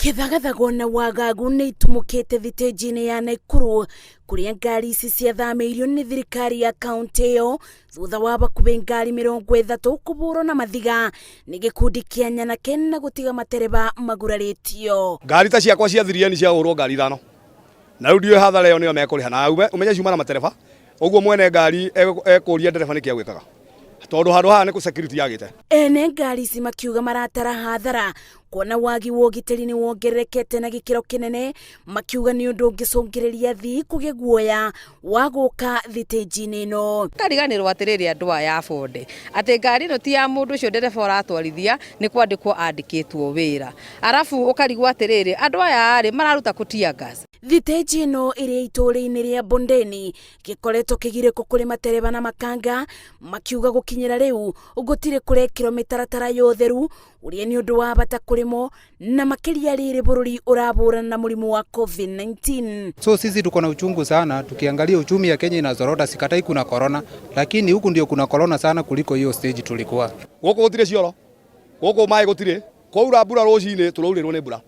Kĩthagathago na wagagu nĩ itumũkĩte thitĩnji-inĩ ya Naikuru kũrĩa ngari ici ciathamĩirio nĩ thirikari ya kaunti ĩyo thutha wa bakubĩ ngari 30 kũbũrwo na mathiga nĩ gĩkundi kĩa nyanake na gũtiga matereba magurarĩtio. Ngari ta ciakwa cia thirieni ciahũrwo ngari ithano na rĩu ndiũĩ hathara ĩyo nĩyo mekũrĩha na ũmenye ciuma na matereba ũguo mwene ngari ekũria ndereba nĩkĩ agwĩkaga tondũ handũ haha nĩ security yagĩte. Ene ngari ici makiuga maratara hathara kuona wagi wa ũgitĩri nĩ wongererekete na gĩkĩro kĩnene, makiuga nĩ ũndũ ũngĩcũngĩrĩria athii kũgĩa guoya wa gũka thitĩnji-inĩ ĩno. Kariganĩrwo atĩrĩrĩ andũ aya a bonde atĩ ngari ĩno ti ya mũndũ ũcio ndereba ũratwarithia nĩ kwandĩkwo andĩkĩtwo wĩra, arabu ũkarigwo atĩrĩrĩ andũ aya rĩ mararuta kũ tear gas. Thitĩnji ĩno ĩrĩ itũũra-inĩ rĩa Bondeni gĩkoretwo kĩgirĩko kũrĩ matereba na makanga, makiuga gũkinyĩra rĩu gũtirĩ kũrekĩrwo mĩtaratara ya ũtheru ũrĩa nĩ ũndũ wa bata kũrĩ mo na makĩria rĩrĩ bũrũri ũrabũrana na mũrimũ wa COVID-19. So sisi tuko na uchungu sana, tukiangalia uchumi ya Kenya inazorota, sikatai kuna corona, lakini huku ndio kuna corona sana kuliko hiyo stage tulikuwa. Gũkũ gũtirĩ cioro, gũkũ maĩ gũtirĩ, kwaura mbura rũcinĩ tũraurĩrwo nĩ mbura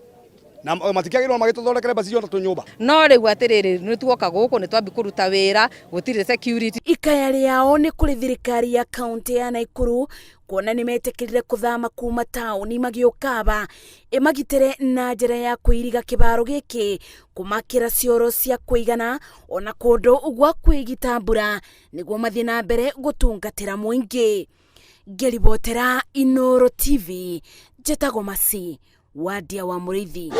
na matikĩagĩrĩirwo magĩtũthondekere basi ciothe tũnyũmba. No rĩu atĩrĩrĩ nĩ tuoka gũkũ nĩ twambi kũruta wĩra gũtirĩ security. Ikaya rĩao nĩ kũrĩ thirikari ya kaunti ya Naikuru kuona nĩ metĩkĩrire kũthama kuma taũni magĩũka aba ĩmagitĩre na njĩra ya kũiriga kĩbaro gĩkĩ, kũmakĩra cioro cia kũigana ona kũndũ gwa kwĩgita mbura nĩguo mathiĩ na mbere gũtungatĩra mũingĩ. Ngĩribotera Inooro TV, njĩtagwo Mercy Wadia wa Mũrĩithi.